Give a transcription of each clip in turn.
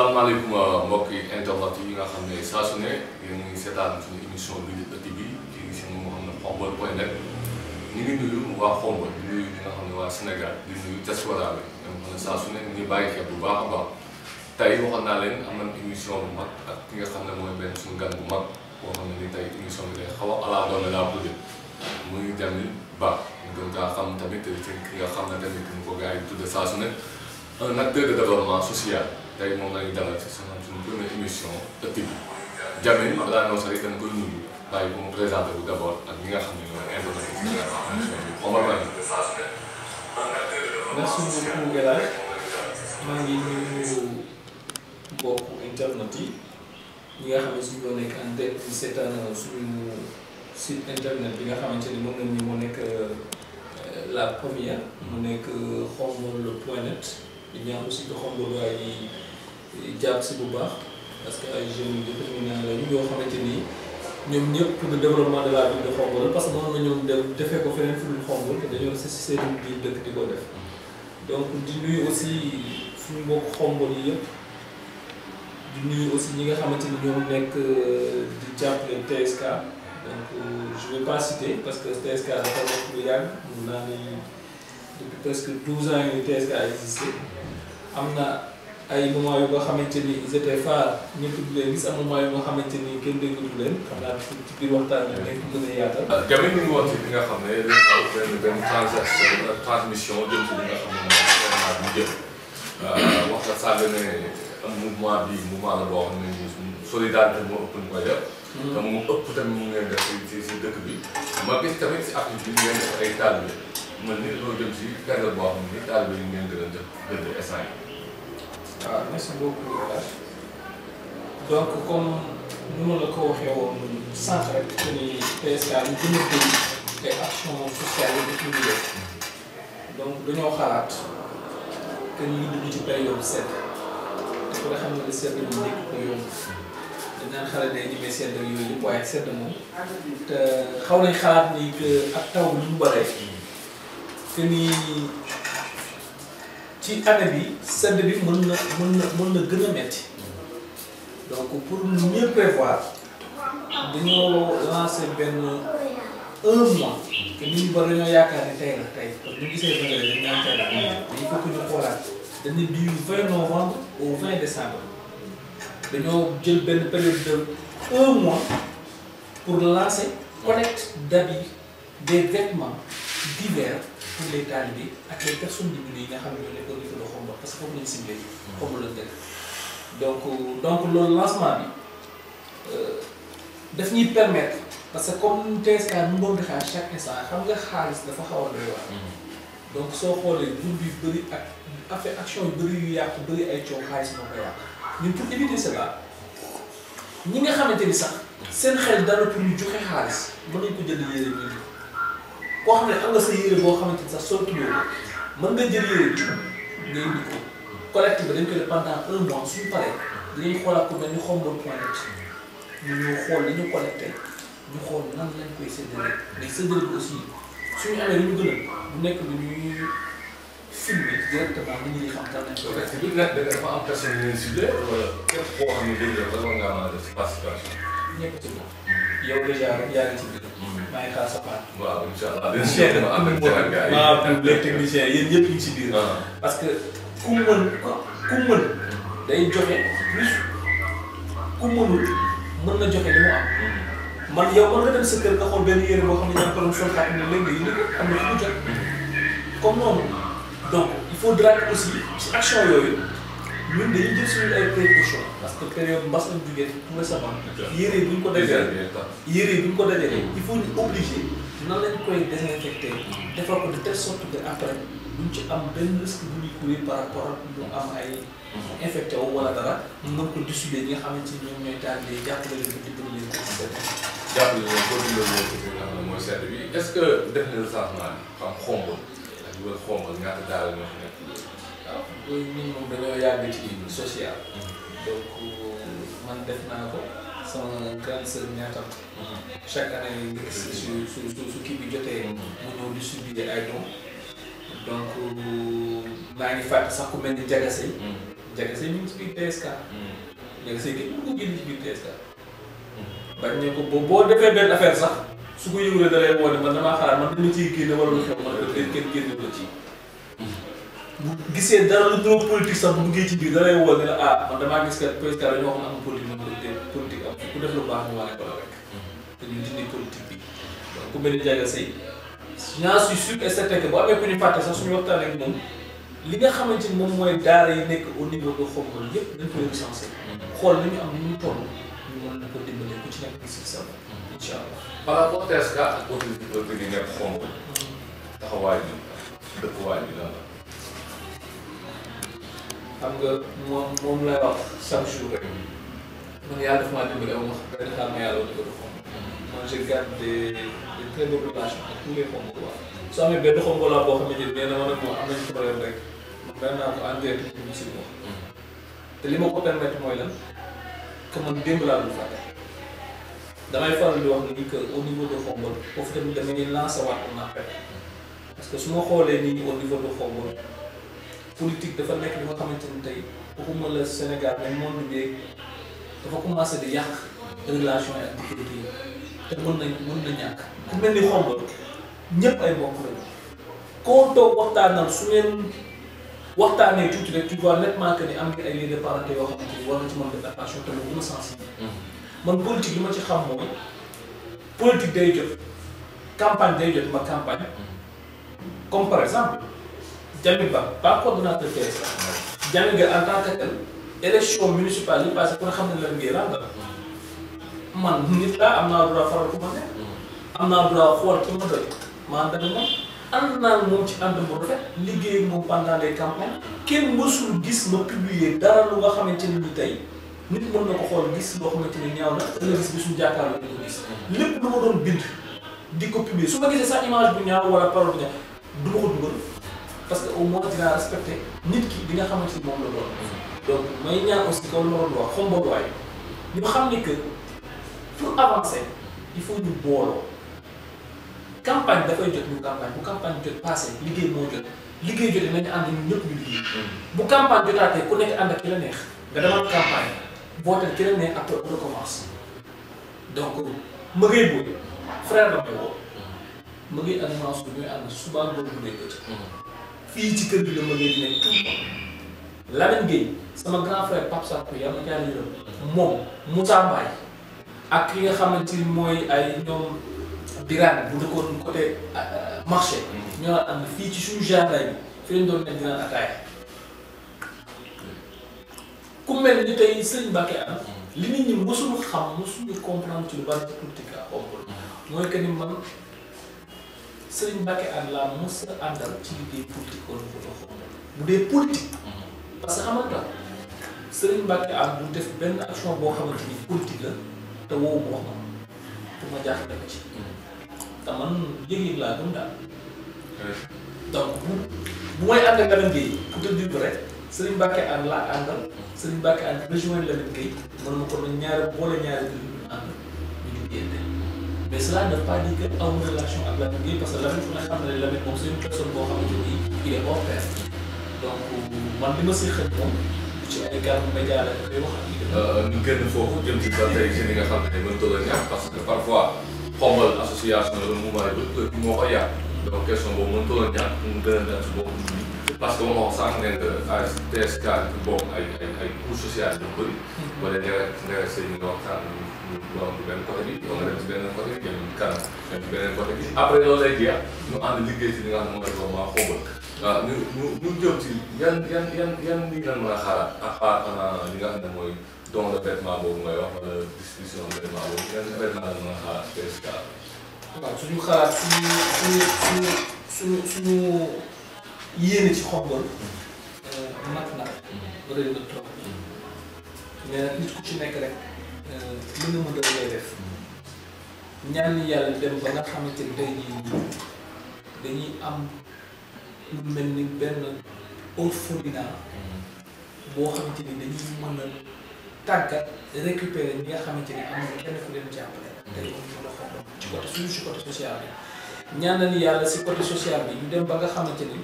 asalaamaaleykum mbokki internet yi nga xam ne saa su ne yéen ngi seetaan suñu émission bi di Eutt bi ci seen Khombole.net ñu ngi nuyu waa Khombole di nuyu ñi nga xam ne waa Sénégal di nuyu diaspora bi ñoom xam ne saa su ne ñu ngi bàyyi xel bu baax a baax tey waxoon naa leen am nañ émission bu mag ak ki nga xam ne mooy benn suñu gan bu mag boo xam ne ni tey émission bi day xaw a ala doome laa bëgg muy Djamil ba ñu gën kaa xam tamit ki nga xam ne tamit ñu ko gars yi tudde saa su ne un acteur de développement social tey moom la ñu dalal ci suñu première émission Eutt bi Djamil balaa noo sax dañ koy nuyu bàyyi ko mu présenté wu d' abord ak ñi nga xam ne ñooy internet yi émission bi xamal ma merci beaucoup El Hadj maa ngi nuyu mbokku internet yi ñi nga xam ne suñu doon nekk en direct di seetaan suñu site internet bi nga xamante ni moom la ñu moo nekk la première mu nekk Khombole.net di ñaan aussi que Khombole waay yi jàpp si bu baax parce que ay jeunes déterminants la ñu yoo xamante ni ñoom ñëpp pour le développement de la ville de Khombole parce que moom la ñoom defee ko feneen fu dul Khombole te dañoo si seen biir dëkk di ko def donc di nuyu aussi suñu mbokk Khombole yi yëpp di nuyu aussi ñi nga xamante ni ñoom nekk di jàppale TSK donc je vais pas citer parce que TSK dafa nekk lu yàgg mun naa ni depuis presque 12 ans yu TSK a existé am na ay moments yu nga xamante ni ils étaient phares ñëpp di leen gis am moment yu nga xamante ni kenn déggatu leen xam naa ci biir waxtaan bi nekk gën a yaatal. Djamil ñu ngi woon ci li nga xam ne benn transmission jëm ci li nga xam ne moom bi jëm wax nga sànq ne mouvement bi mouvement la boo xam ne solidarité moo ëpp ñu koy def. te mu ëpp tamit mu ngeen def si dëkk bi. ma gis tamit si affaire bi ngeen def ay taalibe man ni loolu jëm si période boo xam ne taalibe yi ngeen gën a jëf gën a essayé. waaw merci beaucoup donc comme ni ma la ko waxee woon sànq rek que ni TSK ñu gën a bëri ay action sociale yi ñu def donc dañoo xalaat que ñu ngi dugg ci période sedd dafa nga xam ne ne sedd moom nekk ko yomb dañ naan xale day ñemee sedd ak yooyu yëpp waaye sedd moom te xaw nañ xalaat ni que ak taw bi lu bare que ni ci année bi sedd bi mën na gën a metti donc pour mieux prévoir dañoo lancer benn 1 mois te nit ñi ba dañoo yaakaar ne tey la tey parce que ñu gisee valeur dañ naan tey la il faut que ñu xoolaat dañu du 20 novembre au 20 décembre dañoo jël benn période de 1 mois pour lancer collecte d'habits des vêtements d'hiver pour les talibés ak les personnes démunies yi nga xam ne ñoo nekk au niveau de Khombole parce que foofu lañ ciblé Khombole lañ def donc loolu lancement bi daf ñuy permettre parce que comme TSK nu mu doon defee à chaque instant xam nga xaalis dafa xaw a doy waar donc soo xoolee groupe yu bëri ak affaire action yu bëri yu yàq bëri ay coow xaalis moo ko yàq ñun pour éviter cela ñi nga xamante ni sax seen xel dara pour ñu joxe xaalis mën nañ ko jënd yére bi koo xam ne am nga sa yére boo xamante ni sax soo tuddee mën nga jël yére bi nga indi ko collecte bi dañ koy def pendant 1 mois suñu paree dinañ xoolaat ko mel ni Khombole.net ñu ñëw xool li ñu collecté ñu xool nan lañ koy séddale mais séddale bi aussi suñu amee lu ñu gën a bu nekk lu ñuy filmer directement nit ñi di xam kan lañ koy def. bi nga nekk dafa am personne yu leen ciblé wala képp koo xam ne dégg nga war ngaa mën a def participation. ñëpp ci moom yow déjà rek yaa ngi ci biir. maa ngi xaar sa part. waaw incha allah dinañ am nañ jafe gars yi. maa am les techniciens yéen ñëpp ñu ci biir. parce que ku mën day joxe plus ku mënul mën na joxe li mu am. man yow mën nga dem sa kër nga xool benn yére boo xam ne ñoo ko doon sol xaat ne léegi indi ko am na fu mu jot comme noonu donc il faudra que aussi ci action yooyu ñun dañuy jël suñu ay précautions parce que période mbas lañ jugee tout récemment yére yi bu ñu ko dajalee il faut ñu obligé nan lañ koy désinfecté defar ko de telle sorte que après duñ ci am benn risque bu ñuy courir par rapport ak ñu am ay infecté wu wala dara ñu mën ko distribuer ñi nga xamante ni ñoom ñooy taal di jàppale leen ko dimbali leen ko ci sedd jàppale leen ko dimbali leen ko ci nga xam ne mooy sedd bi est-ce que def na recensement bi xam Khombole ak ñu wër Khombole ñaata daal ñoo fi nekk waaw ñun moom dañoo yàgg ci social donc man def naa ko sama grande sœur ñaatam chaque année nga gis su kii bi jotee mu ñëw distribuer ay dons donc maa ngi fàtte sax ku mel ni Diagassi Ndiaga Seye ñu ngi ci biir TSK. Ndiaga Seye kenn ko génn ci biir TSK. bañ ne ko boo defee benn affaire sax su ko yëngulee da lay woo ne man damaa xalaat man dama ciy génne wala lu xew man kenn génne la ci. bu gisee dara lu trop politique sax bu duggee ci biir da lay woo ne la ah man damaa gis kat TSK dañoo xam ne am politique moom politique am ku def lu baax ñu wane ko la rek. te ñu dindi politique bi donc ku mel ni Ndiaga Seye j'en suis sûr et certain que bu amee ku ñu fàtte sax suñu waxtaan ak moom li nga xamante ni moom mooy daara yi nekk au niveau de Khombole yëpp dañ koy recensé. xool li ñu am ni ñu toll ñu mën na ko dimbale ku ci nekk si sa bopp incha allah. par rapport TSK ak autorité yi nekk Khombole taxawaay bi dëkkuwaay bi lan la. xam nga moom lay wax chaque jour rek man yàlla dafa maa dimbale am wax benn xaar ma yàlla au niveau de Khombole. man je garde des très bonnes relations ak tous les Khombolois. soo amee benn Khombolois boo xamante ni nee na ma ne moom am nañu problème rek man naa ko en direct pour si wax te li ma ko permettre mooy lan que man démb laa dul fàtte damay faral di wax ni que au niveau de Khombole foofu tamit da ngay lancer waat un appel parce que su ma xoolee nit ñi au niveau de Khombole politique dafa nekk li nga xamante ni tey waxuma la Sénégal mais monde bi dafa commencé di yàq relation yi ak diggante yi te mën na ñàkk ku mel ni Khombole ñëpp ay mbokk lañu koo toog waxtaanal su ngeen waxtaanee tuuti rek tu vois nettement que ni am nga ay liens de parenté yoo xamante ni war na ci mën def attention te mu gën a sensible. man politique li ma ci xam mooy politique day jot campagne day jot ma campagne comme par exemple Djamil pas coordonnateur TSK. Djamil en tant que tel élection municipale yi passé ku ne xam ne lan ngay ràndal man nit laa am naa droit faral ku ma ne am naa droit xool ki ma doy maa ànd ak moom ànd naa moom ci ànd bu rafet liggéey moom pendant les campagnes kenn mësul gis ma publier dara lu nga xamante ni tey nit mën na ko xool gis loo xamante ni ñaaw na da nga gis bi suñu jàkkaarloo ñu ko gis lépp lu ma doon bind di ko publier su ma gisee sax image bu ñaaw wala parole bu ñaaw du ma ko dugal parce que au moins dinaa respecté nit ki bi nga xamante ni moom la doon donc may ñaan aussi kaw lu ma doon wax Khombole ñu xam ni que pour avancer il faut ñu booloo campagne dafay jot ñu campagne bu campagne jot passé liggéey moo jot liggéey jotee nañu ànd ñun ñëpp ñu liggéey bu campagne jotaatee ku nekk ànd ak ki la neex nga demal campagne voté ki la neex après on recommence donc ma ngay boobu frère la may woo ma ngay ak Mansour ñooy ànd suba ngoon bu dee bëccëg fii ci kër gi la ma ngay di nekk tout le temps Lamine Gueye sama grand frère Pape Sakho yàlla na yàlla yërëm moom Moussa Mbaye ak ki nga xamante ni mooy ay ñoom Birane bu dëkkoon côté marché ñoo ànd fii ci suñu jardin bi fi lañ doon nekk dinaan ataaya ku mel ni tey Serigne Mbacké am li nit ñi mosuñu xam mosuñu comprendre ci lu bari ci politique à Khombole mooy que ni man Serigne Mbacké am laa mos a àndal ci liggéey politique au niveau de Khombole bu dee politique parce que xamante nga Serigne Mbacké am bu def benn action boo xamante ni politique la te woowu ma wax ma pour ma jaaxle ko ci te man yëg-yëg laa gëm daal donc bu may ànd ak Lamine Gueye pour te dire vrai Serigne Mbacké ànd laa àndal Serigne Mbacké ànd rejoindre Lamine Gueye mën ma ko doon ñaari boole ñaari bi ñu ànd ñu liggéeyante mais cela ne veut pas dire que aw relation ak Lamine Gueye parce que Lamine fu nga xam ne Lamine moom c'est une personne boo xamante ni il est hors pair donc man li ma si xëy moom ci ay kàddu média la koy wax ak ñu génn foofu jëm ci ba tey si li nga xam ne mën toll ñàkk parce que parfois Khombole association la mouvement yi moo ko yàq donc question boobu mën toll ñàkk mu gën a dem si boobu parce que moo wax sànq ne que TSK boobu ay couche sociale yu bëri wala nga sëy nga waxtaan ñu doon ci benn côté bi yow nga dem ci benn côté bi jëm kanam dem ci beneen côté bi après loolu lay jeex ñu ànd liggéey ci li nga xam ne mooy vraiment Khombole waaw ñu jëm ci yan li nga mën a xalaat à part li nga xam ne mooy don de vêtement boobu ngay wax wala distribution de vêtement boobu yan vêtement la mën a xalaat TSK. waaw suñu xalaat suñu yéene ci Khombole mat na bëri na trop mais nag nit ku ci nekk rek li nga mën a lay def ñaan yàlla dem ba nga xamante ni tey jii dañuy am lu mel ni benn orphelinat boo xamante ni dañuy mën a tàggat récupérer ñi nga xamante ni am na kenn ku leen jàppale. te loolu mën a Khombole ci côté suñu si côté social bi ñaan nañu yàlla si côté social bi ñu dem ba nga xamante ni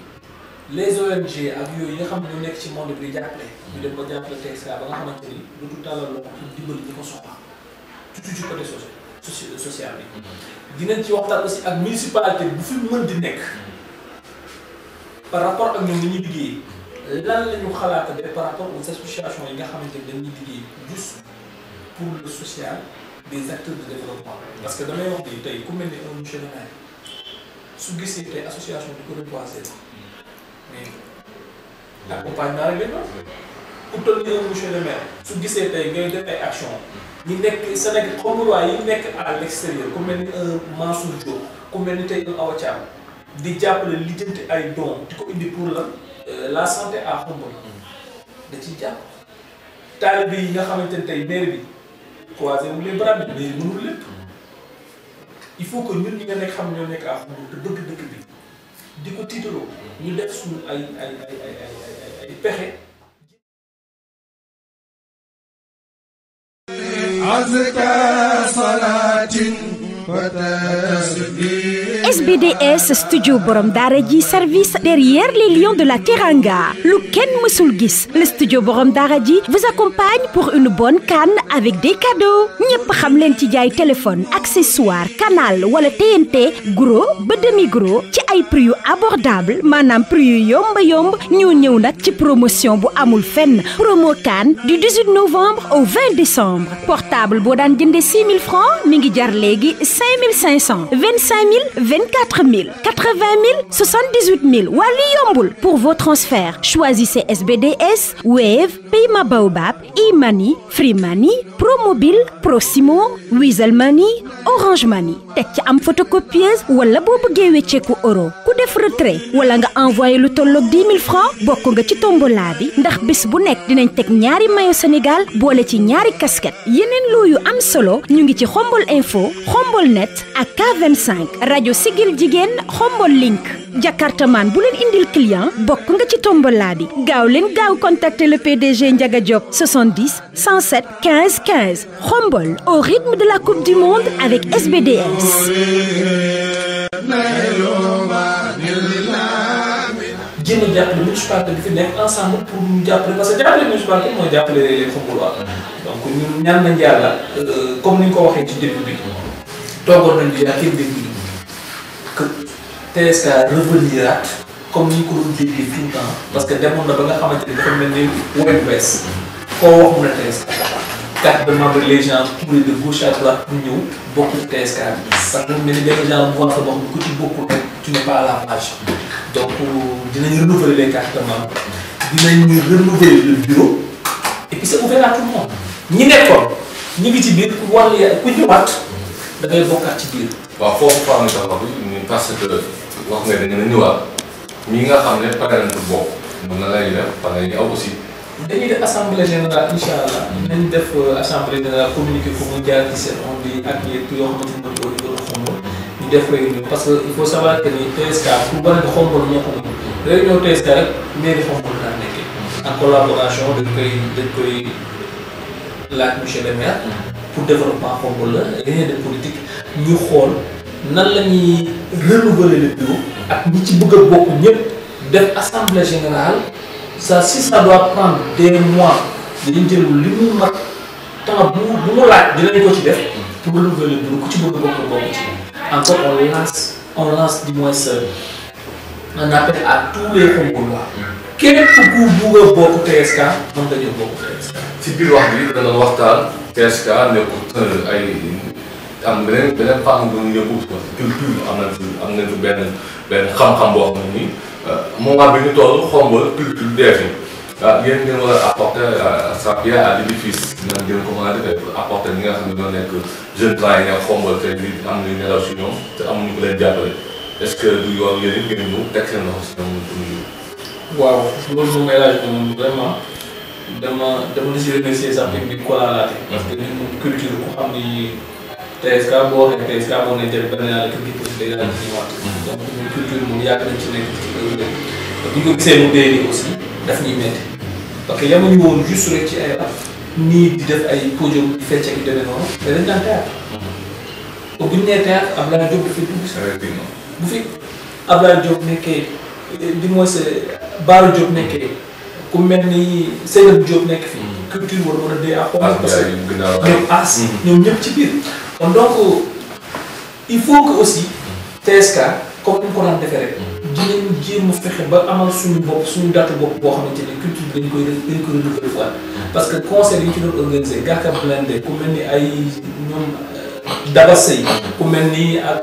les ONG ak yooyu yi nga xam ne ñoo nekk ci monde bi di jàppale. ñu dem ba jàppale TSK ba nga xamante ni lu dul tàllal loxo pour dimbali ñi ko soxla surtout ci côté social bi. dinañ ci waxtaan aussi ak municipalité bu fi mën di nekk par rapport ak ñoom ni ñuy liggéey lan la ñu xalaat par rapport aux associations yi nga xamante ni dañuy liggéey juste pour le social des acteurs de développement. parce que damay wax ni tey ku mel ni un monsieur le maire su gisee tey association bi ko reboiser mais accompagnement rek la ku toll nii un monsieur le maire su gisee tey ngay def ay action ñi nekk Sénégal Khombole yi nekk à l'extérieur ku mel ni un Mansour Diop ku mel ni tey un Awa Thiam di jàppale lijjanti ay dons di ko indi pour la santé à Khombole da ciy jàpp taalibe yi nga xamante ne tey maire bi croisé wu les bras bi mais mënul lépp il faut que ñun ñi nga nekk xam ñoo nekk à Khombole te bëgg dëkk bi di ko tiitaloo ñu def suñu ay pexe. SBDS studio Borom Daara ji service derrière les lions de la Teranga lu kenn mësul gis le studio Borom Daara ji vous accompagne pour une bonne canne avec des cadeaux ñëpp xam leen ci jaay téléphone accessoire canal wala TNT gros ba demi gros ci ay prix yu abordable maanaam prix yu yomb ñoo ñëw nag ci promotion bu amul fenn promo canne du 18 novembre au 20 décembre portable boo daan jëndee 6 000 francs mi ngi jar léegi 5 500 25 000 24 000 80 000 78 000 waa li yombul pour vos transferts choisissez SBDS Wave Payma Baobab e-Money Free Money Promobile Prosimo Wizall Money Orange Money teg ci am photocopieuse wala boo bëggee wecceeku euro ku def retrait wala nga envoyé lu tolloog 10 000 francs bokk nga ci tombola bi ndax bés bu nekk dinañ teg ñaari maillot Sénégal boole ci ñaari casquette yeneen loo yu am solo ñu ngi ci Khombole Info Khombole Net ak K25 rajo Sigil Jigéen Khombole Link Jakartaman bu leen indil client bokk nga ci tombola bi gaaw leen gaaw contacter le PDG Ndiaga Diop 70 107 15 15 Khombole au rythme de la Coupe du Monde avec SBDS. jéem a jàppale municipalité bi fi nekk ensemble pour ñu jàppale parce que jàppale municipalité mooy jàppale les Khombolois donc ñun ñaan nañ yàlla comme ni ñu ko waxee ci début bi toogoon nañ déjà kenn dégg que TSK reveniraat comme ni ñu ko doon déggee tout le temps parce que demoon na ba nga xamante ni dafa mel ni woy bu bees koo wax mun a TSK carte de membre les gens courent de gauche à droite pour ñëw bokk ci TSK bi parce que mel ni benn genre bu wax la wax ku ci bokkul rek tu n'es pas à la page donc dinañ renouveler les cartes de membre dinañ renouveler le bureau et puis c'est ouvert à tout le monde ñi nekkoon ñu ngi ci biir ku wàllu ku ñëwaat da ngay bokkaat ci biir. waaw foofu faa muy tax wax bi parce que wax nga da ngeen a ñëwaat ñi nga xam ne pare nañ pour bokk mën na lay def pare nañ aw aussi. dañuy def assemblée générale incha allah. nañ def assemblée générale communiqué ko mu jaar ci seen on bi ak yéen yoo xamante ni au niveau de Khombole ñu def réunion parce que il faut savoir que ni TSK pour bari na Khombole ñoo ko moom réunion TSK rek mairie Khombole daa nekkee en collaboration dañ koy laaj monsieur le maire pour développement Khombole la rien de politique ñu xool nan la ñuy renouveler le bureau ak ñi ci bëgg a bokk ñëpp def assemblée générale. Ça, si ça doit prendre des mois, dañuy jël li mu mat temps bu mu laaj dinañ ko ci def pour renouveler le bureau ku ci bëgg a bokk ci. Encore on lance du moins un appel à tous les Khombolois. képp ku bëgg a bokk TSK mën nga ñëw bokk TSK. ci biir wax bi dana waxtaan TSK nekkul ay am beneen fànn bu ñu yëngu parce que culture am nañ fi benn xam-xam boo xam ne nii. moment bi ñu toll Khombole culture dee fi yéen ngeen war a apporter sa pierre à l'édifice nan ngeen ko mën a defee pour apporter ñi nga xam ne ñoo nekk jeune temps yi nekk Khombole te li am nañu nelaw si ñoom te amuñu ko leen jàppale est-ce que du yoon yéen it ngeen ñëw teg seen loxo si ñoom pour ñu. waaw loolu moom élage moom vraiment dama la si remercier sax bi ko laalaate parce que ñun culture ku xam ni TSK boo waxee TSK moo nekk benn yàlla kër gi aussi day daal di ñëwaat. donc ñun culture moom yàgg nañ ci nekk ci heure bi bu ñu ko gisee mu dee nii aussi daf ñuy métti parce que yamuñu woon juste rek ci ay raf nii di def ay podium di fecc ak yu demee noonu mais dañ daan théâtre. te bu ñu nee théâtre Abdoulaye Diop dafay dugg si. bu fi Abdoulaye Diop nekkee di mooy sa Baara Diop nekkee ku mel ni Seydou Diop nekk fii. culture war mën a dee à Khombole parce que ñoom as ñoom ñëpp ci biir. kon donc il faut que aussi TSK comme ni mu ko daan defee rek. dinañ jéem a fexe ba amal suñu bopp suñu date bopp boo xamante ne culture bi dañ koy renouveler waat parce que concert yi ñu ci doon organisé Gaka Blindé ku mel ni ay ñoom Daba Sey ku mel ni ak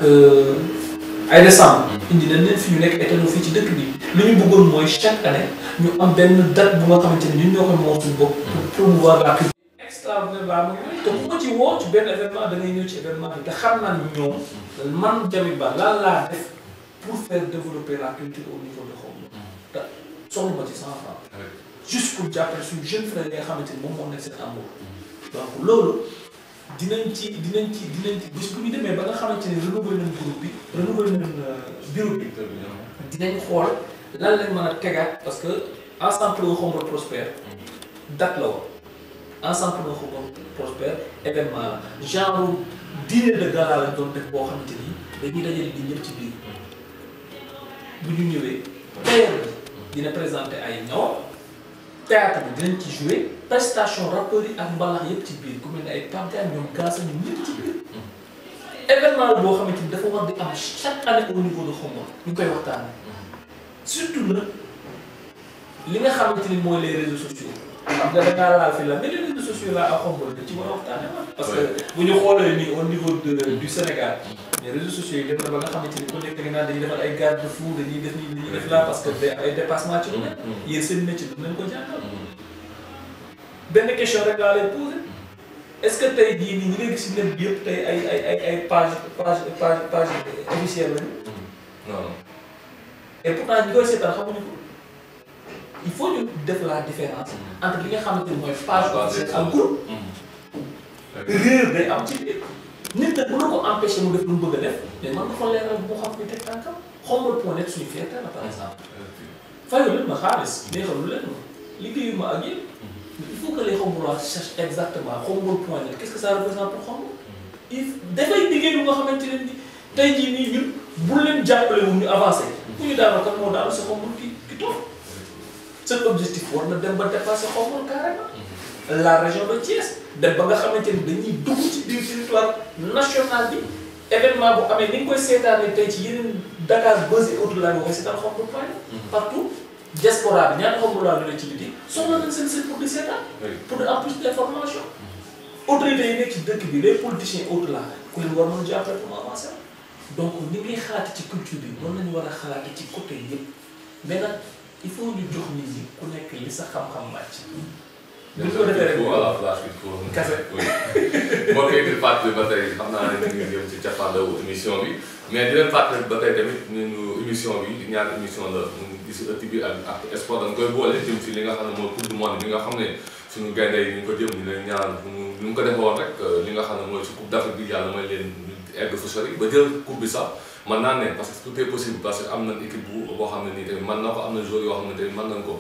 ay décembre indi nañ leen fi ñu nekk état fii ci dëkk bi li ñu bëggoon mooy chaque année ñu am benn date bu nga xamante ne ñun ñoo koy moom suñu bopp pour promouvoir la culture extraordinaire te ku ko ci woo ci benn événement da ngay ñëw ci événement bi te xam naa ni ñoom man Djamil Ba lan laa def pour faire développer la culture au niveau de Khombole te soxla ma ci 100 francs juste pour jàppale suñu jeune frère yi nga xamante ni moom moo nekk seen amour donc loolu dinañ ci bés bu ñu demee ba nga xamante ni renouveler nañ groupe bi renouveler nañ bureau bi dinañ xool lan lañ mën a tegaat parce que ensemble pour Khombole prospère date la woon ensemble pour Khombole prospère événement la genre dîner de gala lañ doon def boo xamante ni dañuy dajale di ñëpp ci biir bu ñu ñëwee tailleur bi dina présenter ay ñaw théâtre bi dinañ ci jouer prestation rappeurs yi ak mbalax yëpp ci biir ku mel ne ay pamtaan ñoom gaasa ñoom ñëpp ci biir événement la boo xamante ni dafa war di am chaque année au niveau de Khombole ñu koy waxtaanee surtout nag li nga xamante ni mooy les réseaux sociaux xam nga da ngaa laal fi la mais les réseaux sociaux là à Khombole da ci war a waxtaanee parce que bu ñu xoolee nii au niveau du Sénégal mais réseaux sociaux yi dem na ba nga xamante ni ku nekk da nga naan dañuy defal ay garde-fou dañuy def nii dañuy def là parce que ay dépassement ci lu nekk yéen seen métier du nañ ko jàngal benn question rek laa lay posé est-ce que tey jii nii ñi nga gis net bi yëpp tey ay page officielle lañu non et pourtant ñi koy seetaan xamuñu ko il faut ñu def la différence entre li nga xamante ni mooy page officielle ak groupe réer day am ci biir nit nag mën na ko empêcher mu def lu mu bëgg a def mais man nga ko leeral bu xam fi teg tànkam Khombole.net suñu fierté la par exemple fayu leen ma xaalis neexalu leen ma liggéeyu ma ak yéen il faut que les Khombolois cherchent exactement Khombole.net qu'est-ce que ça représente pour Khombole il dafay liggéey lu nga xamante ne ni tey jii nii ñun bu leen jàppale wu ñu avancé bu ñu daanoo kan moo daanu si Khombole ki toog cet objectif war na dem ba dépasser Khombole carrément la région de Thiès dem ba nga xamante ni dañuy dugg ci biir territoire national bi événement bu amee ni nga koy seetaanee tey ci yeneen Dakar Buzz et autres la ñu koy seetaan Khombole.net partout diaspora bi ñaata Khombole laa doon ci biti soxla nañ seen site pour di seetaan pour de en plus d'information autorités yi nekk ci dëkk bi les politiciens autres là ku leen war mën a jàppale pour mu avancer donc ni ngay xalaate ci culture bi noonu la ñu war a xalaate ci côté yëpp mais nag il faut ñu jox nit ñi ku nekk li sa xam-xam màcc. bu ñu ko defee rek à la place il faut. kese moo koy di fàttali ba tey xam naa ne ñu ngi jëm ci cappaandawu émission bi mais di leen fàttali ba tey tamit ñun émission bi ñaari émission la mu ngi si ëtt bi ak sport dañ koy boole jëm si li nga xam ne mooy coupe du monde bi nga xam ne suñu gaynde yi ñu ko jëm ñu leen ñaan ñu ngi ko defoon rek li nga xam ne mooy si coupe d'Afrique bi yàlla may leen egg fu sori ba jël coupe bi sax mën naa ne parce que tout est possible parce que am na équipe boo xam ne nii tamit mën na ko am na joueurs yoo xam ne tamit mën nañ ko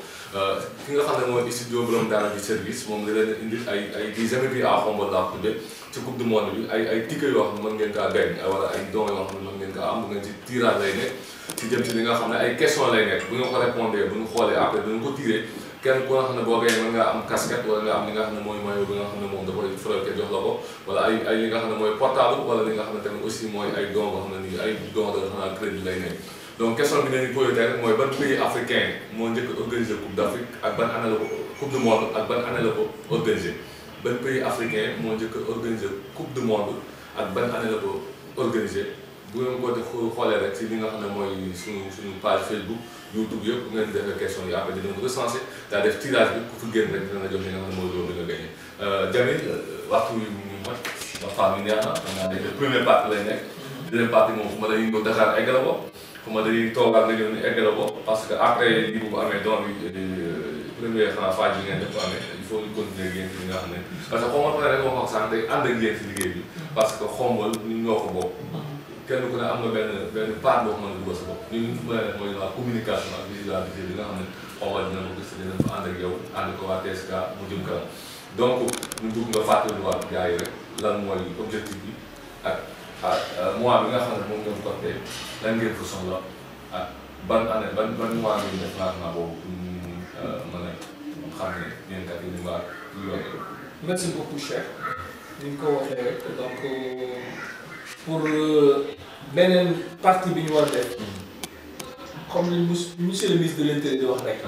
ki nga xam ne mooy studio borom daara di service moom da leen indi ay des jamais à Khombole laa ko tuddee ci coupe du monde bi ay tickets yoo xam ne mën ngeen kaa gañ wala ay dons yoo xam ne mën ngeen kaa am bu ngeen ci tirage lay nekk ci jëm ci li nga xam ne ay questions lay nekk bu ñu ko répondre bu ñu xoolee après dañu ko tiré kenn ku nga xam ne boo gañee mën ngaa am casquette wala nga am li nga xam ne mooy maillot bi nga xam ne moom da koy floqué jox la ko wala ay li nga xam ne mooy portable wala li nga xam ne tamit aussi mooy ay dons boo xam ne nii ay dons de xanaa crédit lay nekk donc question bi nañu posé tey mooy ban pays africain moo njëkk a organisé coupe d'Afrique ak ban année la ko coupe du monde ak ban année la ko organisé ban pays africain moo njëkk a organisé coupe du monde ak ban année la ko organisé bu ngeen ko def xoolee rek si li nga xam ne mooy suñu page Facebook YouTube yëpp ngeen defee question yi après dinañ ko recensé daa def tirage bi ku fi génn rek dina la jox li nga xam ne mooy loolu nga gagné Djamil waxtu wi mu mat waxtaan bi neex na xam naa ne première partie lay nekk deuxième partie moom fu ma dañuy ñëw Dakar egg la ko fu ma dañuy toogaat nga ñëw ni egg la ko parce que après li bu ko amee doom bi première xanaa phase bi ngeen def ko amee il faut ñu continuer ak yéen ci li nga xam ne parce que Khombole rek moo ko sànq day ànd ak yéen si liggéey bi parce que Khombole ñun ñoo ko bokk kenn ku ne am na benn part boo mën a dugal sa bopp ñun fu ma leen mooy la communication ak visibilité bi nga xam ne Khombole dina ko gis dina fa ànd ak yow ànd ko waa TSK mu jëm kanam donc ñu dugg nga fàttaliwaat gars yi rek lan mooy objectif bi ak mois bi nga xam ne moom ngeen ko tey lan ngeen fa soxla ak ban année ban mois bi def lancement boobu pour mën a xam ne ñeent kat yi ñu waa merci beaucoup Cheikh ni nga ko waxee rek donc pour beneen partie bi ñu war a def comme li monsieur le ministre de l'Intérieur di wax rek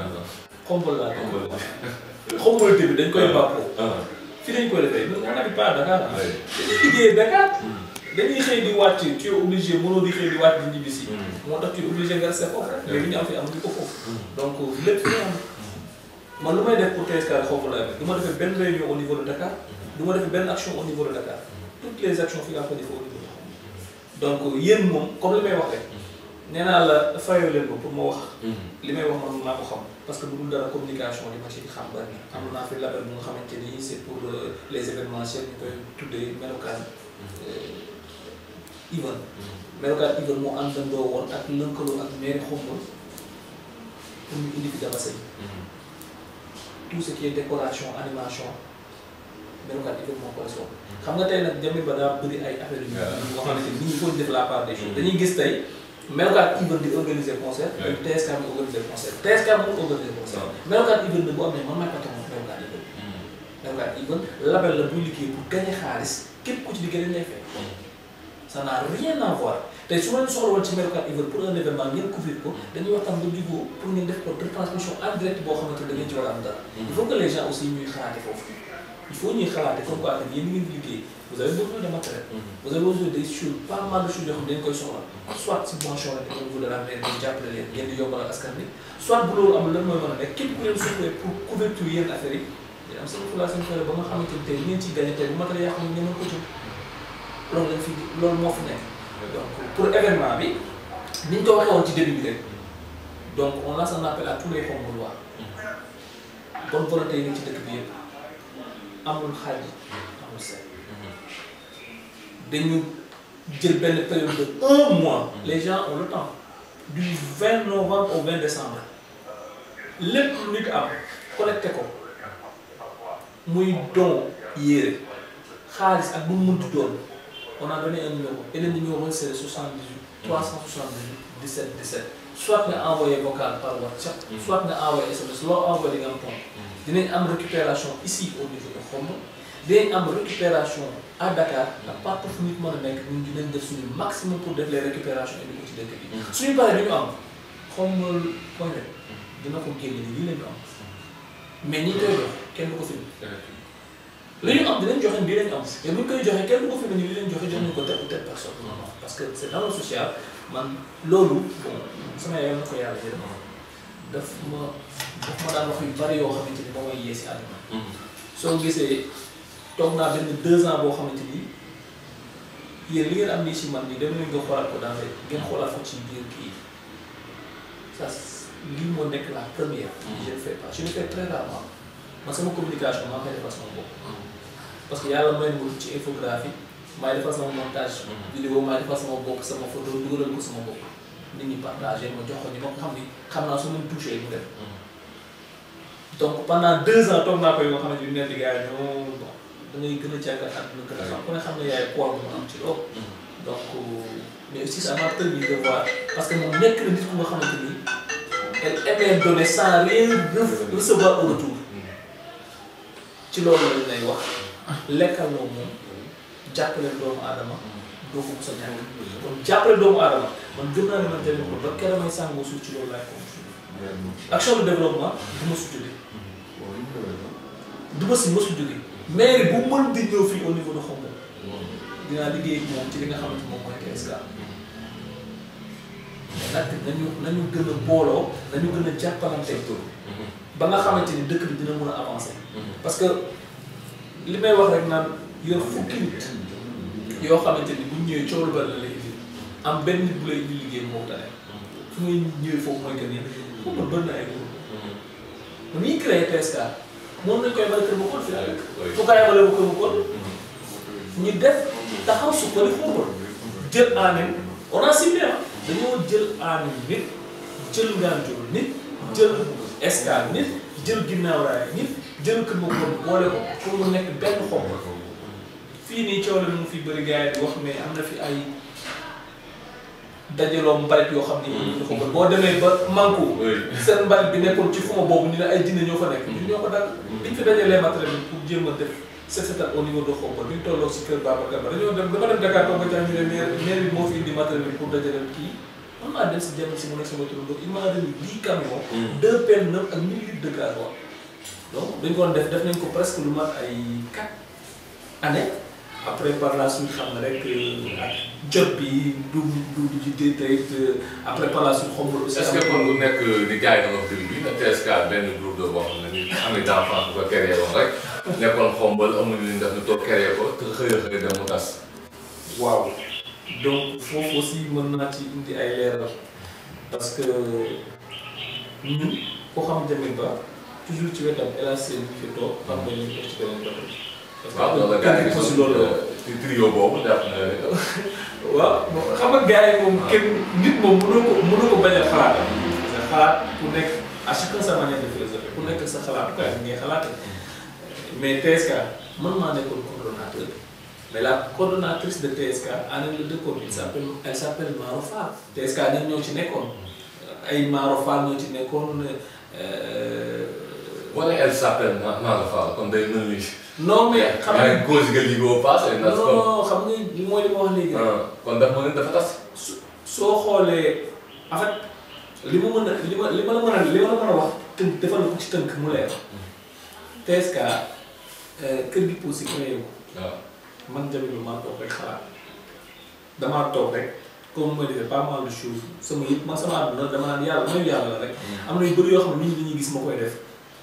Khombole laa Khombole bi dañ koy bàppoo fii dañ koy defee ñun on n'habite pas à Dakar dañuy liggéey Dakar dañuy xëy di wàcc tu es obligé mënoo di xëy di wàcc di ñibbi si moo tax tu es obligé nga rester foofu rek mais li ñu am fi amuñu ko foofu donc lépp fi am man lu may def pour TSK Khombole du ma defee benn réunion au niveau de Dakar du ma defee benn action au niveau de Dakar toutes les actions fi nga ko defee au niveau de donc yéen moom comme li may wax rek nee naa la fayoo leen ko pour ma wax li may wax man maa ko xam parce que bu dul dara communication li ma ci xam bari am naa fi label bu nga xamante ni c'est pour les événementiels ñu koy tuddee melokaan event melokaan event moo àndandoo woon ak lëkkaloo ak mairie Khombole pour ñu indi fi Daba Seye tout ce qui est décoration animation melokaan event moo koy soog xam nga tey nag Djamil ba daa bëri ay affaires yu nga xamante ni il faut ñu def la part des choses dañuy gis tey melokaan event di organiser concert TSK bi organiser concert TSK mu organiser concert melokaan event bu am ne man maay patron melokaan event melokaan event label la buy liggéey pour gagner xaalis képp ku ci liggéey dañ lay fay ça n'a rien à voir tey su ma leen soxla woon ci melokaan event pour un événement ngeen couvrir ko dañuy waxtaan ba jubóo pour ngeen def ko retransmission en direct boo xamante ne da ngeen ci war a am dara il faut que les gens aussi ñuy xalaate foofu il faut ñuy xalaate comme quoi que yéen ngeen liggéey vous avez besoin de matériel vous avez besoin des choses pas mal de choses yoo xam ne dañ koy soxla soit subvention la au niveau de la mairie dañ jàppale leen ngeen di yombalal askan bi soit bu loolu amul lan mooy mën a nekk képp ku leen soxla pour couverture yenn affaires yi dina am seen fulaa seen fere ba nga xamante ni tey ngeen ciy gagné tey bu matériel yoo xam ne ngeen mën ko jëm loolu lañ fi loolu moo fi nekk donc pour événement bi ni ñu ko waxee woon ci début bi rek donc on lance un appel à tous les Khombolois bonne volonté yi nekk ci dëkk bi yëpp amul xaaj amul seet dañu jël benn période de 1 mois les gens ont le temps du 20 novembre au 20 décembre lépp lu nit am collecté ko muy don yére xaalis ak bu mu mënti doon on a donné un numéro et le numéro c'est 78 378 17 17 soit nga envoyé vocal par WhatsApp soit nga envoyé SMS loo envoyé di nga am ton dinañ am récupération ici au niveau de Khombole dinañ am récupération à Dakar ak partout fu nit mën a nekk ñun dinañ def suñu maximum pour def les récupérations indi ko ci dëkk bi suñu paree dañu am Khombole point net dina ko génne ni lii lañu am mais ñi koy jox kenn du ko fi li ñu am dinañ joxe lii lañu am mais bu ñu koy joxee kenn du ko fi ni lii lañ joxe jox nañu ko telle ou telle personne non non parce que c'est dans le social man loolu bon sama yaay na ko yàlla jël daf ma daan wax yu bari yoo xamante ni moo may yee si àdduna soo gisee toog naa benn 2 ans boo xamante ni yéen li ngeen am nii si man nii dem nañ nga xoolaat ko dans ngeen xoolaat ko ci biir kii ça lii moo nekk la première je ne fais pas je le fais très rarement man sama communication maa koy defal sama bopp parce que yàlla may na ci infographie maay defal sama montage vidéo maay defal sama bopp sama photo dugalal ko sama bopp nit ñi partagé ma jox ko ñi ma xam ni xam naa su ma touché mu def donc pendant 2 ans toog naa koy yoo xamante ni nekk di gars yi ñoo bon da ngay gën a jàngal àdduna gën a xam ku ne xam ne yaay poids bu mu am ci loolu donc mais aussi ça m'a permis de voir parce que moom nekk na nit ku nga xamante ni elle aimait donner sans rien recevoir au retour ci loolu lañ lay wax lekkal loo moom jàppale doomu aadama doo ko mos a ñàkk kon jàppale doomu aadama man gëm naa ne man tamit ko ba keroog may sàngoo suuf ci loolu laay continuer action de développement du ma si jógee du ma si mosu jógee mairie bu mën di ñëw fii au niveau de Khombole dinaa liggéey ak moom ci li nga xamante moom mooy TSK mais nag nañu gën a booloo nañu gën a jàppalante ba nga xamante ni dëkk bi dina mën a avancer parce que li may wax rek naan yor fukki nit yoo xamante ni bu ñëwee coow lu bari la lay indi am benn nit bu lay indi liggéey moo tane fu ngay ñëwee foofu mooy que ni foofu bëri na ay groupe bu ñuy créé TSK moom lañ koy bari kër ba kon fi fu ko yemale bu kër ba kon ñu def takhaw Soukhaly Khombole jël anen on a ciblé dañoo jël anen nit jël nganjool nit jël escale nit jël ginnaaw raay nit jël kër ba kon boole ko pour mu nekk benn Khombole fii nii coow la mu fi bëri gars yi di wax mais am na fi ay dajaloo mbalit yoo xam ni Khombole boo demee ba manko seen mbalit bi nekkoon ci fuma boobu ni la ay jinne ñoo fa nekk ñun ñoo ko dal biñ fi dajalee matériel pour jéem a def set setal au niveau de Khombole bi ñu tolloo si kër Babacar Ba dañoo dem dama dem Dakar toog ba ca ñu ne maire bi moo fi indi matériel bi pour dajaleel kii man maa dem si Djamil si mu nekk sama turandoo il m'a remis 10 camions 2 pelles neuves ak 1000 litres de gasoil donc dañ ko def nañ ko presque lu mat ay 4 années après par la suite xam nga rek ak jot bi du ci tey après par la suite Khombole aussi. est-ce que kon lu nekk di gars yi da nga bi na TSK benn groupe de boo xam ne ni am na d'enfants bu ko créé woon rek nekkoon Khombole amuñu li ñu def ñu toog créé ko te xëy dem mu tas. waaw donc foofu aussi mën naa ci indi ay leeral parce que ñun koo xam Djamil Ba toujours ci wetam El Hadj Sène fi toog xam nga ñu def ci beneen côté. waaw loolu gars yi aussi loolu ci trio boobu jàpp na waaw xam nga gars yi moom kenn nit moom mënoo ko bañ a xalaat sa xalaat ku nekk à chacun sa manière de philosophie ku nekk sa xalaat quoi ngay xalaate mais TSK man maa nekkoon coordonnateur mais la coordonnatrice de TSK en est le décor elle s'appelle Maro Fall TSK ñoom ñoo ci nekkoon ay Maro Fall ñoo ci nekkoon wala elle s'appelle Maro Fall kon day mel ni non mais xam nga cause nga liggéeyoo paase. non xam nga mooy li ma wax léegi. kon dafa mën dafa tas. soo xoolee en fait li ma la mën a wax tënk defal na ko ci tënk mu leer. TSK kër gi pour si créé ko. waaw man Djamil maa toog rek xalaat damaa toog rek comme ma disais pas mal de choses sama yëpp man sama àdduna dama naan yàlla mooy yàlla la rek. am na yu bëri yoo xam ne nit ñi dañuy gis ma koy def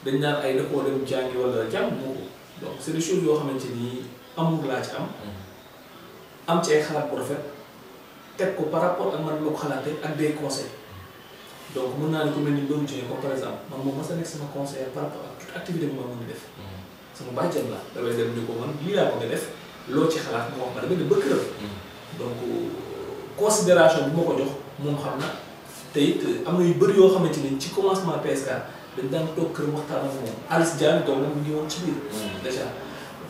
dañ naan ay da koo dem jàngi wala jàng moo ko. donc c'est des choses yoo xamante ni amul laa ci am ci ay xalaat bu rafet teg ko par rapport ak man ma ko xalaatee ak des conseils donc mën naa ne ko mel ni Ndom Dieng comme par exemple man moom mos a nekk sama conseiller par rapport ak toute activité bu ma mën a def sama bàjjen la damay dem ni ko man lii laa bëgg a def loo ci xalaat moo wax ma damay dem ba këram donc considération bi ma ko jox moom xam na te it am na yu bëri yoo xamante ni ci commencement TSK dañ daan toog kër waxtaan ak moom Alice Diagne doom mu ngi woon ci biir déjà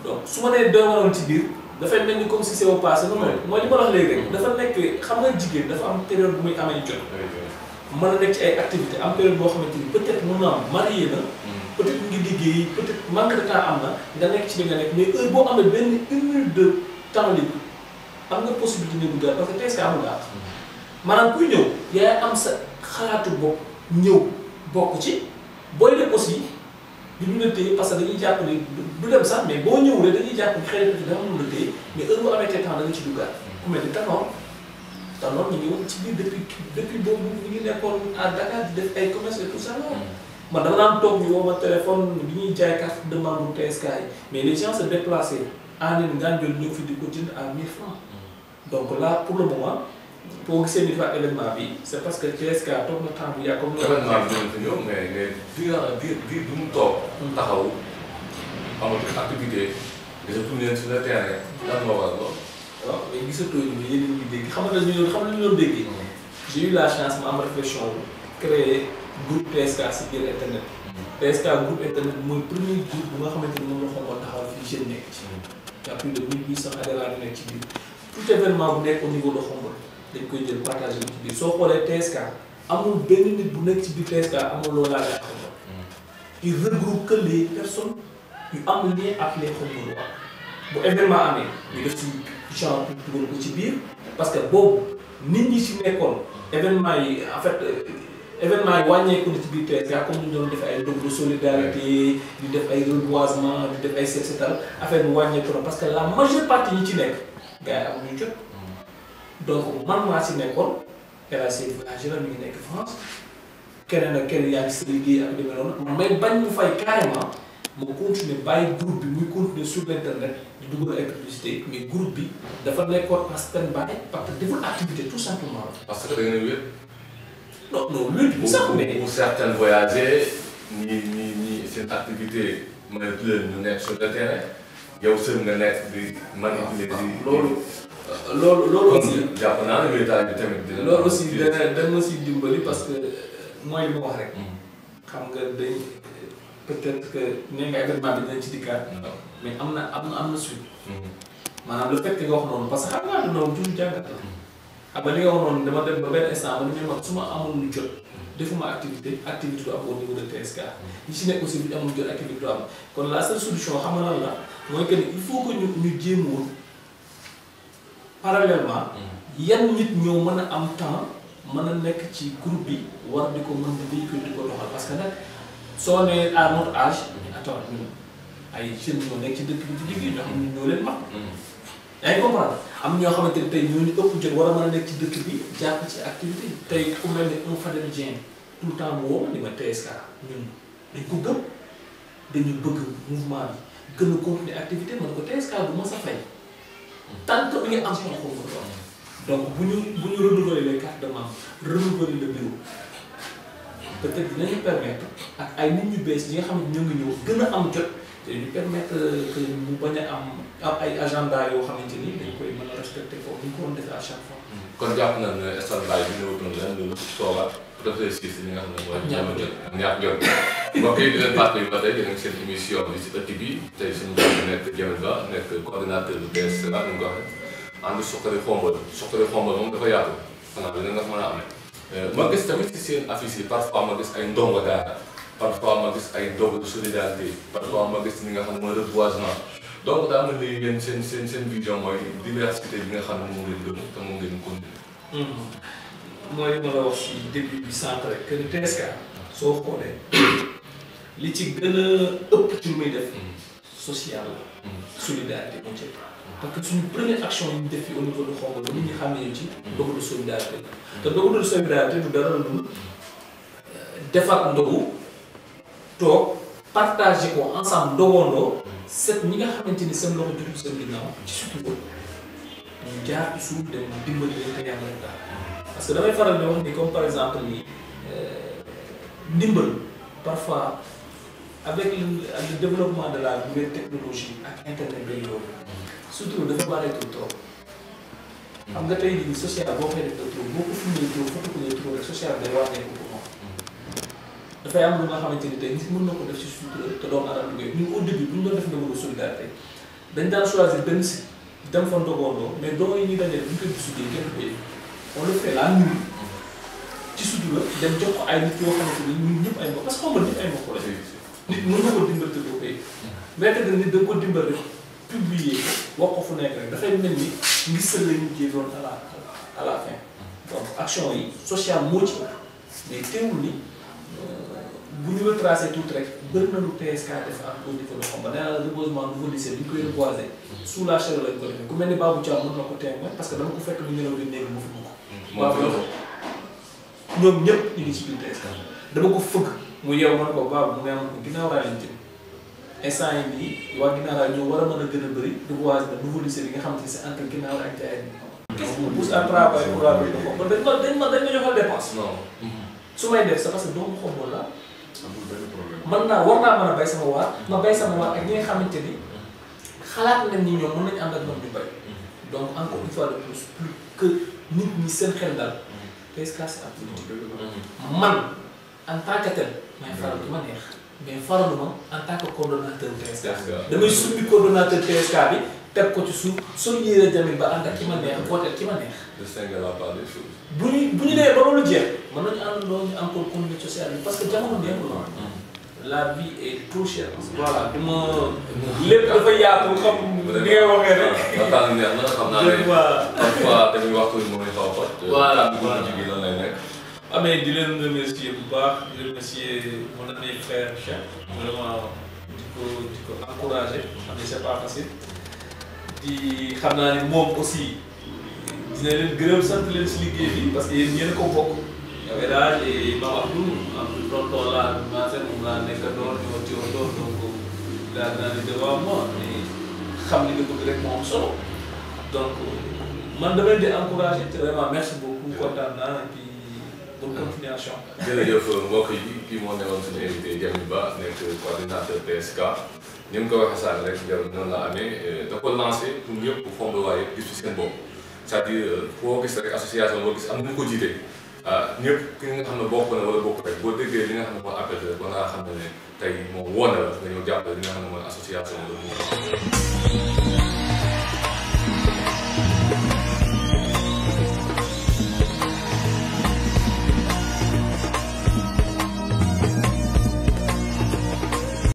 donc su ma nee doon woon ci biir dafay mel ni comme si c'est au passé non mooy li ma wax léegi rek dafa nekk xam nga jigéen dafa am période bu muy amee jot mën a nekk ci ay activité am période boo xamante ni peut-être mën na am marié na peut-être mu ngi liggéey peut-être manque de temps am na nga nekk ci li nga nekk mais heure boo amee benn 1 minute de temps libre am nga possibilité ne duggaat parce que TSK amul daal maanaam kuy ñëw yaay am sa xalaatu bopp ñëw bokk ci booy def aussi du ñu la téye parce que dañuy jàpp ne du dem sax mais boo ñëwulee dañuy jàpp ne xëy na dama mën la téye mais heure boo amee temps da nga ci duggaat ku mel ni Tanor ñu ngi woon ci biir depuis boobu ñu ngi nekkoon à Dakar di def ay commerce et tout ça man dama daan toog ñu woo ma téléphone bi ñuy jaay carte de membre TSK yi mais les gens se déplaçaient en ligne Nganjol ñëw fi di ko jënd à 1000 francs donc là pour le moment boo gisee ni fa événement bi c'est parce que TSK toog na temps bu yàgg comme événement bi dinañ fi ñëw mais diir du mu toog taxaw amatul activité gisatu leen sur le terrain lan moo war lool. waaw mais gisatoo ñu yéen a ngi dégg xam nga ñu doon déggee. j'ai eu la chance ma am réflexion créer groupe TSK si biir internet. TSK groupe internet mooy premier groupe bu nga xamante ni moom la Khombole taxawal fii jeune nekk ci. y a plus de 1800 adhérents yu nekk ci biir tout événement bu nekk au niveau de Khombole dañ koy jël partagé ci biir soo xoolee TSK amul benn nit bu nekk ci biir TSK amul loo laaj ak Khombole. il regroupe que les personnes yu am lien ak les Khombole bu événement amee ñu def ci genre dugal ko ci biir parce que boobu nit ñi ci nekkoon événement yi en fait événement yi wàññeeku na ci biir TSK comme ñu doon def ay dog de solidarité di def ay reboisement di def ay set setal affaire bi wàññeeku na parce que la majeure partie yi ci nekk gars yi amuñu jot donc man maa ci nekkoon RAC voyageur mi ngi nekk France keneen ak keneen yaa ngi si liggéey ak demee noonu mais bañ mu fay carrément moo continuer bàyyi groupe bi muy continuer sur l'internet di dugal ay publicité mais groupe bi dafa nekkoon en stand-by parce que deful activité tout simplement. parce que da ngeen a wéet. non non wéet bu sax mais pour certains voyager ñi seen activité mënatu leen ñu nekk sur le terrain yow seul nga nekk di manipuler di. loolu aussi jàpp naa ne wéetaay bi tamit dina. loolu aussi dana ma si dimbali parce que mooy li ma wax rek. xam nga dañ. peut-être que nee nga événement bi dinañ ci dikkaat. mais am na suite. maanaam le fait que nga wax noonu parce que xam nga àdduna moom toujours jàngat la. xam nga li nga wax noonu dama dem ba benn instant ba ni ma su ma amoon lu jot defuma activité du am au niveau de TSK ñi ci nekk aussi bu ñu amul jot activité du am kon la seule solution xam nga lan la mooy que il faut que ñu jéem woon parallèlement yan nit ñoo mën a am temps mën a nekk ci groupe bi war di ko mën di véhicule di ko doxal parce que nag soo nee à notre âge attends ñun ay jeunes ñoo nekk ci dëkk bi di liggéey ñoo xam ne ñoo leen mag yaa ngi comprendre am ñoo xamante ne tey ñoo ñu ëpp jot war a mën a nekk ci dëkk bi jàpp ci activité yi tey ku mel ne un Fadel Dieng tout le temps mu woo ma ni ma TSK ñun dañ ko gëm dañu bëgg mouvement bi gën a continuer activité ma ne ko TSK bu ma sa fay tant que mi ngi am sama xaw ma donc bu ñu renouveler les cartes de membre renouveler le bureau peut-être dinañu permettre ak ay nit ñu bees yi nga xam ne ñoo ngi ñëw gën a am jot te ñu permettre que mu bañ a am ay agenda yoo xamante ni dañ koy mën a respecter foofu ñu ko doon defee à chaque fois. kon jàpp na ne standby bi ñëwatoon leen loolu toogaat réfléchir si li nga xam ne mooy ñaama jot ñaar jot mbokk yi di leen fàttali ba tey dinañ seen émission bi si ëtt bi tey suñu bopp nekk Djamil Ba nekk coordonnateur bu TSK nu nga waxee ànd Soukhaly Khombole moom dafa yaatu xanaa dina nga mën a amee ma gis tamit si seen affiche yi parfois ma gis ay ndongo daara parfois ma gis ay ndongo de solidarité parfois ma gis li nga xam ne mooy reboisement donc daa mel ni yéen seen vision mooy diversité bi nga xam ne moom ngeen gëm te moom ngeen continuer. mooy li ma la wax si début bi sànq rek que TSK soo xoolee li ci gën a ëpp ci lu muy def social la solidarité moo ci parce que suñu première action yi ñu def fii au niveau de Khombole nit ñi xam ne ci ndogu de solidarité te ndogu de solidarité du dara lu defar ndogu toog partagé ko ensemble ndogondoo set ñi nga xamante ni seen loxo jotul seen ginnaaw ci surtout ñu jaar ci suuf dem dimbali leen te yàlla daal parce que damay faral di wax ni comme par exemple ni ndimbal parfois avec le développement de la nouvelle technologie ak internet day loolu surtout dafa bareetul trop xam nga tey jii social boo koy def trop boo ko filmé trop foto ko trop rek social day wàññeeku pour moom dafay am lu nga xamante ni tey nit mën na ko def ci sutura te doon aral liggéey ñun au début bu ñu doon def ndogandoo solidarité dañ daan choisir benn site dem fa ndogandoo mais doo yi ñuy dajale bu ñu koy discuter kenn ko yëg on le fait la nuit ci sutura dem jox ko ay nit yoo xamante ni ñun ñëpp ay mbokk parce que xam nga nit ay mbokk la nit mën na ko dimbal te doo ko yëg mais que nit da nga ko dimbal rek publier ko wax ko fu nekk rek dafay mel ni ngis sa la ñu jéegoon à la fin donc action yi sociale moo ci ëpp mais teewul ni bu ñu retracé tuuti rek bëri na lu TSK def ak au niveau de Khombole nee naa la reboisement nouveau lycée bi ñu koy reboiser sous la chaleur lañ ko defee ku mel ni Babou Thiam mën na ko témoin parce que dama ko fekk ñu nelaw di néeg mu fi ko ñoom ñëpp ñu ngi ci biir TSK dama ko fëgg mu yeew man ko Babou mu ne ma ko ginnaaw raay lañ jëm instant yi nii waa ginnaaw raay ñoo war a mën a gën a bëri reboiser na nouveau lycée bi nga xamante ni c'est entre ginnaaw raay ak jaay bi qu'est-ce qui me pousse à travailler pour la ville de Khombole dañ ma joxal dépense su may def c'est parce que doomu Khombole la mën naa war naa mën a bay sama waar ma bay sama waar ak ñi nga xamante ni xalaat nañ ni ñoom mën nañu ànd ak ñoom ñu bay donc encore une fois de plus que nit ñi seen xel daal TSK c'est un politique man en tant que tel may faral du ma neex mais faraluma en tant que coordonnateur TSK damay sumbi coordonnateur TSK bi teg ko ci suuf sol yére Djamil Ba ànd ak ki ma neex voter ki ma neex bu ñu dee ba loolu jeex mën nañu àndandoo ñu encore continuer social bi parce que jamono neexul la vie est trop chère. voilà du ma lépp dafa yaatu xam ni ngay waxee rek. waxtaan neex na xam naa ne parfois dañuy waxtu bi moom xaw a xot. voilà voilà ji bi lan lay nekk. amee di leen remercier bu baax di remercier mon ami frère Cheikh. vraiment di ko encourager xam ne c'est pas facile. di xam naa ne moom aussi dina leen gërëm sant leen si liggéey bi parce que yéen ñeneen ko bokk. yow daal et Mame Abdou tonton laa commencé moom laa nekk door ñoo ci door donc daal naa ne devant moi xam li nga bëgg rek moo am solo donc man dama leen di encouragé te vraiment merci beaucoup kontaan naa et puis bonne continuation. jërëjëf mbokk yi kii moo nekkoon suñu invité Djamil Ba nekk coordinateur TSK ni mu ko waxee sànq rek noonu la amee da ko lancé pour ñëpp Khombole waaye gis ci seen bopp c'est-à-dire foo gis rek association boo gis am na ñu ko jiite. ñëpp ki nga xam ne bokk na wala bokk rek boo déggee li nga xam ne moo appel rek war ngaa xam ne tey moom woon na la nga ñëw jàppale li nga xam ne mooy association de